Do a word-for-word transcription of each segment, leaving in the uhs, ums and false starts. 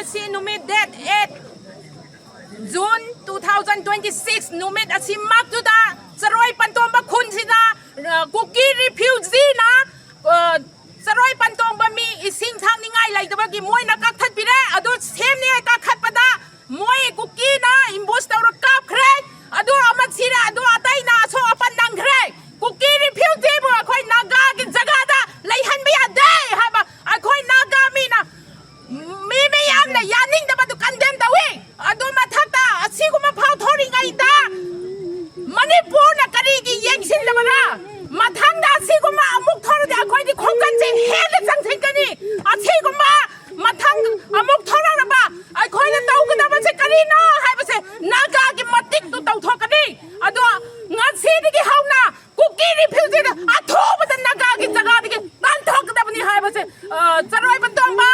ꯁꯤ ꯅꯨꯃꯤꯠ date eight June two thousand twenty six ꯅꯨꯃꯤꯠ ꯑꯁꯤꯃꯛꯇꯨꯗ ꯆꯔꯣꯏ ꯄꯟꯇꯣꯝꯕ ꯈꯨꯟꯁꯤꯗ, ꯑ, ꯀꯨꯀꯤ ꯔꯤꯐ꯭ꯌꯨꯖꯤꯅ, ꯑ, ꯆꯔꯣꯏ ꯄꯟꯇꯣꯝꯕ ꯃꯤ ꯏꯁꯤꯡ ꯊꯛꯅꯤꯡꯉꯥꯏ ꯂꯩꯇꯕꯒꯤ ꯃꯣꯏꯅ ꯀꯛꯊꯠꯄꯤꯔꯦ꯫ ꯑꯗꯨ ꯁꯦꯝꯅꯤꯡꯉꯥꯏ ꯀꯥꯈꯠꯄꯗ ꯃꯣꯏ ꯀꯨꯀꯤꯅ ambush ꯇꯧꯔ ꯀꯥꯞꯈ꯭ꯔꯦ꯫ ꯑꯗꯨ ꯑꯃ ꯁꯤꯔꯦ, ꯑꯗꯨ ꯑꯇꯩꯅ ꯑꯁꯣꯛ ꯑꯄꯟ ꯅꯪꯈ꯭ꯔꯦ꯫ ꯀꯨꯀꯤ ꯔꯤꯐ꯭ꯌꯨꯖꯤꯕꯨ ꯑꯩꯈꯣꯏ ꯅꯥꯒꯥꯒꯤ ꯖꯒꯥꯗ ꯂꯩꯍꯟꯕ ꯌꯥꯗꯦ ꯍꯥꯏꯕ ꯑꯩꯈꯣꯏ ꯅꯥꯒꯥ ꯃꯤꯅ ꯃꯤ ꯃꯌꯥꯝꯅ ꯌꯥꯅꯤꯡꯗꯕꯗꯨ condemn ꯇꯧꯏ꯫ ꯑꯗꯨ ꯃꯊꯛꯇ ꯑꯁꯤꯒꯨꯝꯕ ꯐꯥꯎ ꯊꯣꯔꯤꯉꯩꯗ ꯃꯅꯤꯄꯨꯔꯅ ꯀꯔꯤꯒꯤ ꯌꯦꯡꯁꯤꯟꯗꯕꯅ? ꯃꯊꯪꯗ ꯑꯁꯤꯒꯨꯝꯕ ꯑꯃꯨꯛ ꯊꯣꯔꯗꯤ ꯑꯩꯈꯣꯏꯗꯤ ꯈꯣꯡꯒꯟꯁꯦ ꯍꯦꯟꯅ ꯆꯪꯁꯤꯟꯒꯅꯤ꯫ ꯑꯁꯤꯒꯨꯝꯕ ꯃꯊꯪ ꯑꯃꯨꯛ ꯊꯣꯔꯛꯅꯕ ꯑꯩꯈꯣꯏꯅ ꯇꯧꯒꯗꯕꯁꯦ ꯀꯔꯤꯅꯣ ꯍꯥꯏꯕꯁꯦ ꯅꯥꯒꯥꯒꯤ ꯃꯇꯤꯛꯇꯨ ꯇꯧꯊꯣꯛꯀꯅꯤ꯫ ꯑꯗꯣ ꯉꯁꯤꯗꯒꯤ ꯍꯧꯅ ꯀꯨꯀꯤ ꯔꯤꯐ꯭ꯌꯨꯖꯤꯗ ꯑꯊꯨꯕꯗ ꯅꯥꯒꯥꯒꯤ ꯖꯒꯥꯗꯒꯤ ꯇꯥꯟꯊꯣꯛꯀꯗꯕꯅꯤ ꯍꯥꯏꯕꯁꯦ, ꯑ, ꯆꯔꯣꯏꯕ ꯇꯣꯝꯕ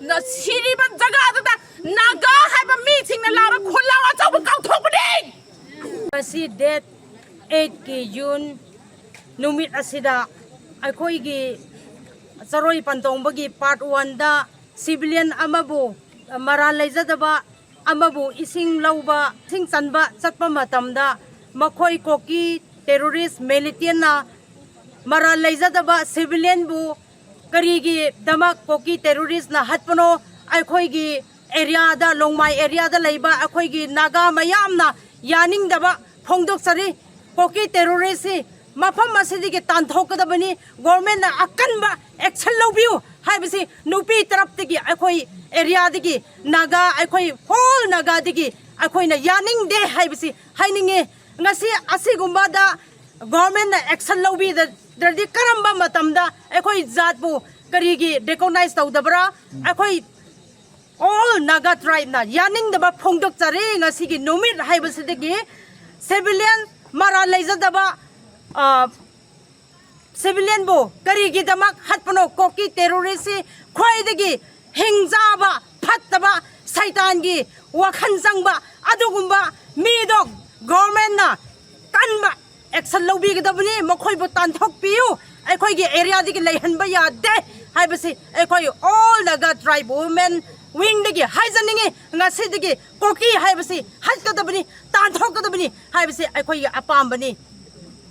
ꯅ ꯁꯤꯔꯤꯕ ꯖꯒꯥꯗꯨꯗ ꯅꯥꯒꯥ ꯍꯥꯏꯕ ꯃꯤꯁꯤꯡꯅ ꯂꯥꯛꯑꯒ ꯈꯨꯜꯂꯥꯎ ꯑꯆꯧꯕ ꯀꯥꯎꯊꯣꯛꯄꯅꯤ꯫ ꯉꯁꯤ date eight ꯀꯤ June ꯅꯨꯃꯤꯠ ꯑꯁꯤꯗ ꯑꯩꯈꯣꯏꯒꯤ ꯆꯔꯣꯏ ꯄꯟꯇꯣꯡꯕꯒꯤ part one ꯗ civilian ꯑꯃꯕꯨ ꯃꯔꯥꯜ ꯂꯩꯖꯗꯕ ꯑꯃꯕꯨ ꯏꯁꯤꯡ ꯂꯧꯕ, ꯏꯁꯤꯡ ꯆꯟꯕ ꯆꯠꯄ ꯃꯇꯝꯗ ꯃꯈꯣꯏ ꯀꯣꯀꯤ terrorist militant ꯅ ꯃꯔꯥꯜ ꯂꯩꯖꯗꯕ civilian ꯕꯨ ꯀꯔꯤꯒꯤꯗꯃꯛ ꯀꯣꯀꯤ terrorist ꯅ ꯍꯠꯄꯅꯣ? ꯑꯩꯈꯣꯏꯒꯤ area ꯗ, ꯂꯣꯡꯃꯥꯏ area ꯗ ꯂꯩꯕ ꯑꯩꯈꯣꯏꯒꯤ ꯅꯥꯒꯥ ꯃꯌꯥꯝꯅ ꯌꯥꯅꯤꯡꯗꯕ ꯐꯣꯡꯗꯣꯛꯆꯔꯤ꯫ ꯀꯣꯀꯤ terrorist ꯁꯤ ꯃꯐꯝ ꯑꯁꯤꯗꯒꯤ ꯇꯥꯟꯊꯣꯛꯀꯗꯕꯅꯤ꯫ Government ꯅ ꯑꯀꯟꯕ action ꯂꯧꯕꯤꯌꯨ ꯍꯥꯏꯕꯁꯤ ꯅꯨꯄꯤ ꯇꯔꯞꯇꯒꯤ ꯑꯩꯈꯣꯏ area ꯗꯒꯤ ꯅꯥꯒꯥ, ꯑꯩꯈꯣꯏ whole ꯅꯥꯒꯥꯗꯒꯤ ꯑꯩꯈꯣꯏꯅ ꯌꯥꯅꯤꯡꯗꯦ ꯍꯥꯏꯕꯁꯤ ꯍꯥꯏꯅꯤꯡꯉꯤ꯫ ꯉꯁꯤ ꯑꯁꯤꯒꯨꯝꯕꯗ government ꯅ action ꯂꯧꯕꯤꯗ꯭ꯔꯗꯤ ꯀꯔꯝꯕ ꯃꯇꯝꯗ ꯑꯩꯈꯣꯏ ꯖꯥꯠꯄꯨ ꯀꯔꯤꯒꯤ recognize ꯇꯧꯗꯕ꯭ꯔꯥ? ꯑꯩꯈꯣꯏ all Naga tribe ꯅ ꯌꯥꯅꯤꯡꯗꯕ ꯐꯣꯡꯗꯣꯛꯆꯔꯤ꯫ ꯉꯁꯤꯒꯤ ꯅꯨꯃꯤꯠ ꯍꯥꯏꯕꯁꯤꯗꯒꯤ civilian ꯃꯔꯥꯜ ꯂꯩꯖꯗꯕ, ꯑ, civilian ꯕꯨ ꯀꯔꯤꯒꯤꯗꯃꯛ ꯍꯠꯄꯅꯣ? ꯀꯣꯀꯤ terrorist ꯁꯤ ꯈ꯭ꯋꯥꯏꯗꯒꯤ ꯍꯤꯡꯖꯥꯕ, ꯐꯠꯇꯕ, ꯁꯩꯇꯥꯟꯒꯤ ꯋꯥꯈꯜ ꯆꯪꯕ ꯑꯗꯨꯒꯨꯝꯕ ꯃꯤꯗꯣ government ꯅ ꯀꯟꯕ action ꯂꯧꯕꯤꯒꯗꯕꯅꯤ꯫ ꯃꯈꯣꯏꯕꯨ ꯇꯥꯟꯊꯣꯛꯄꯤꯌꯨ꯫ ꯑꯩꯈꯣꯏꯒꯤ area ꯗꯒꯤ ꯂꯩꯍꯟꯕ ꯌꯥꯗꯦ ꯍꯥꯏꯕꯁꯤ ꯑꯩꯈꯣꯏ all Naga tribe women ꯋꯤꯡꯗꯒꯤ ꯍꯥꯏꯖꯅꯤꯡꯉꯤ, ꯉꯁꯤꯗꯒꯤ ꯀꯨꯀꯤ ꯍꯥꯏꯕꯁꯤ ꯍꯠꯀꯗꯕꯅꯤ, ꯇꯥꯟꯊꯣꯛꯀꯗꯕꯅꯤ ꯍꯥꯏꯕꯁꯤ ꯑꯩꯈꯣꯏꯒꯤ ꯑꯄꯥꯝꯕꯅꯤ꯫